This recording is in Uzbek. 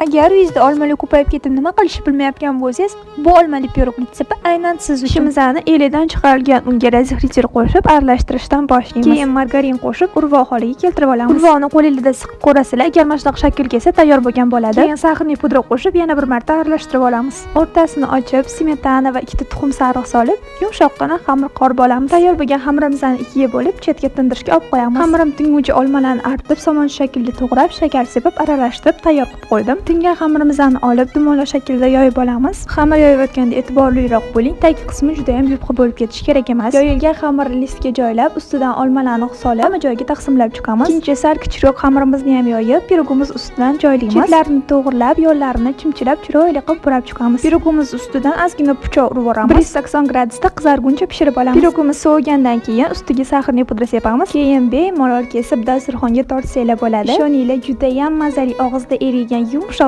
Agar uyingizda olmalar ko'payib ketib, nima qilishni bilmayotgan bo'lsangiz, bu olmali pirog retsepti aynan siz uchun. Ishimizni elidan chiqarilgan unga разрыхлитель qo'shib aralashtirishdan boshlaymiz. Keyin margarin qo'shib urvoq holiga keltirib olamiz. Urvoqni qo'lingizda siqib ko'rasizlar, agar mana shunaqa shakl kelsa, tayyor bo'lgan bo'ladi. Keyin сахарный pudra qo'shib yana bir marta aralashtirib olamiz. O'rtasini ochib, smetana va ikkita tuxum sariq solib, yumshoqqina xamir qorib olamiz. Tayyor bo'lgan xamirimizni ikkiga bo'lib, chetga tindirishga olib qo'yamiz. Xamirim tinguncha olmalarni artib, somon shaklida to'g'rab, shakar sepib, aralashtirib tayyor qilib qo'ydim. Tingan xamirimizni olib, dumaloq shaklda yoyib olamiz. Xamir yoyayotganda e'tiborliroq bo'ling, tagi qismi juda ham yupqa bo'lib ketishi kerak emas. Yoyilgan xamirni listga joylab, ustidan olmalarni solib, hamma joyiga taqsimlab chiqamiz. Ikkinchi sal kichikroq xamirimizni ham yoyib, pirogimiz ustidan joylaymiz. Chetlarini to'g'rilab, yonlarini chimchilab, chiroyli qilib burab chiqamiz. Pirogimiz ustidan ozgina pichoq urib yuboramiz. 180 gradusda qizarguncha pishirib olamiz. Pirogimiz sovigandan keyin ustiga сахарный pudra sepamiz. Keyin bemalol kesib dasturxonga tortsanglar bo'ladi. Ishoninglar, juda ham mazali, og'izda eriygan yumshoq